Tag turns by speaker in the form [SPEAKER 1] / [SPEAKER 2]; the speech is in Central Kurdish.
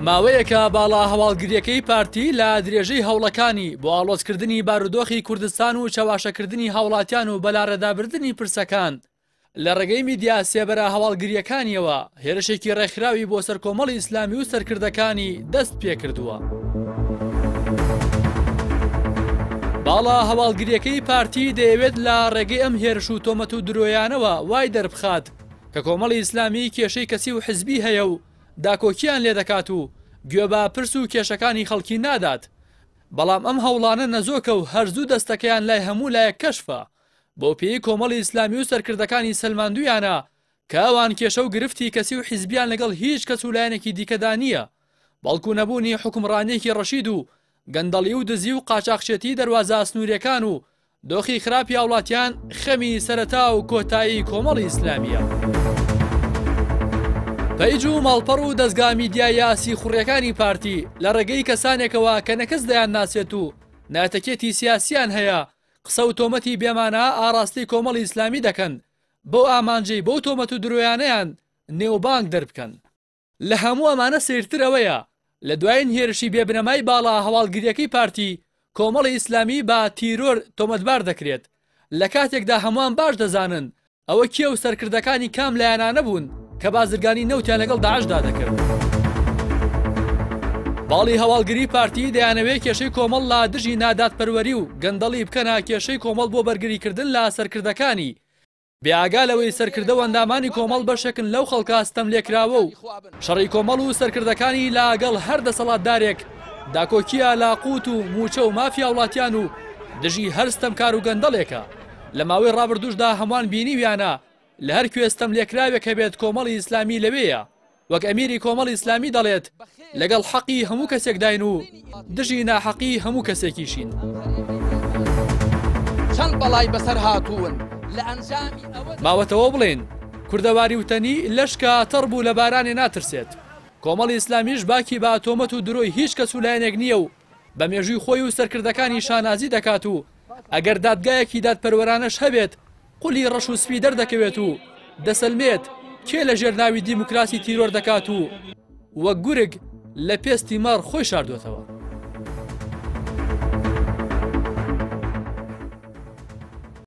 [SPEAKER 1] ماوەیەکە باڵا هەواڵگرییەکەی پارتی لە درێژەی هەوڵەکانی بۆ ئاڵۆزکردنی بارودۆخی کوردستان و چەواشەکردنی هاوڵاتیان و بەلاڕێدابردنی پرسەکان لە ڕێگەی میدیا سێبەرە هەواڵگرییەکانیەوە هێرشێکی ڕێکخراوی بۆ سەر کۆمەڵی ئیسلامی و سەرکردەکانی دەست پێکردووە. باڵا هەواڵگرییەکەی پارتی دەیەوێت لە ڕێگەی ئەم هێرش و تۆمەت و درۆیانەوە وای دەربخات کە کۆمەڵی ئیسلامی کێشەی کەسی و حزبی هەیە و داکۆکییان لێدەکات و گوێ بە پرس و کێشەکانی خەڵکی نادات، بەڵام ئەم هەوڵانە نەزۆکە و هەر زوو دەستەکەیان لای هەموو لایەک کەشفە، بەوپێیەی کۆمەڵی ئیسلامی و سەرکردەکانی سەلماندوویانە کە ئەوان کێشە و گرفتی کەسی و حیزبیان لەگەڵ هیچ کەس و لایەنێکی دیکەدا نییە، بەڵکو نەبوونی حوکمڕانییەکی ڕەشید و گەندەڵی و دزی و قاچاخچێتی دەروازە سنوورییەکان و دۆخی خراپی هاوڵاتیان خەمی سەرەتا و کۆتایی کۆمەڵی ئیسلامییە. پەیج و ماڵپەڕ و دەزگا میدیاییە سیخوڕیەکانی پارتی لە ڕێگەی کەسانێکەوە کە نە کەس دەیانناسێت و نە ئەتەکێتی سیاسیان هەیە قسە و تۆمەتی بێمانا ئاڕاستەی کۆمەڵی ئیسلامی دەکەن بەو ئامانجەی بەو تۆمەت و درۆیانەیان نێوبانگ دەربکەن. لە هەموو ئەمانە سەیرتر ئەوەیە لە دوایین هێرشی بێ بنەمای باڵا هەواڵگرییەکەی پارتی، کۆمەڵی ئیسلامی بە تیرۆر تۆمەتبار دەکرێت، لە کاتێکدا هەمووان باش دەزانن ئەوە کێ و سەرکردەکانی کام لایەنانە بوون کە بازرگانی نەوتیان لەگەڵ داعشدا دەکرد. باڵی هەواڵگری پارتی دەیانەوێت کێشەی کۆمەڵ لە دژی نادادپەروەری و گەندەڵی بکەنە کێشەی کۆمەڵ بۆ بەرگریکردن لە سەرکردەکانی، بێ ئاگا لەوەی سەرکردە و ئەندامانی کۆمەڵ بەشێکن لەو خەڵکە ستەملێکراوە و شەڕی کۆمەڵ و سەرکردەکانی لە گەڵ هەر دەسەڵاتدارێک داکۆکییە لە قوت و مووچە و مافی هاوڵاتیان و دژی هەر ستەمکار و گەندەڵێکە. لە ماوەی ڕابردووشدا هەمووان بینیویانە لە هەر کوێ ستەملێکراوێک هەبێت کۆمەڵی ئیسلامی لەوێیە. وەک ئەمیری کۆمەڵی ئیسلامی دەڵێت، لەگەڵ حەقی هەموو کەسێکداین و دژی ناحەقی هەموو کەسێکیشین.
[SPEAKER 2] چەند بەڵای بەسەر هاتوون لە ئەنجامی ئەوەدا.
[SPEAKER 1] ماوەتەوە بڵێین، کوردەواری وتەنی، لەشکە تەڕ بوو لە بارانێ ناترسێت. کۆمەڵی ئیسلامیش باکی بە تۆمەت و درۆی هیچ کەس و لایەنێک نییە و بە مێژووی خۆی و سەرکردەکانی شانازی دەکات و ئەگەر دادگایەکی دادپەروەرانەش هەبێت قولی ڕەش و سپی دەردەکەوێت و دەسەلمێت کێ لە ژێر ناوی دیموکراسی تیرۆر دەکات و وەک گورگ لە پێستی مەڕ خۆی شاردۆتەوە.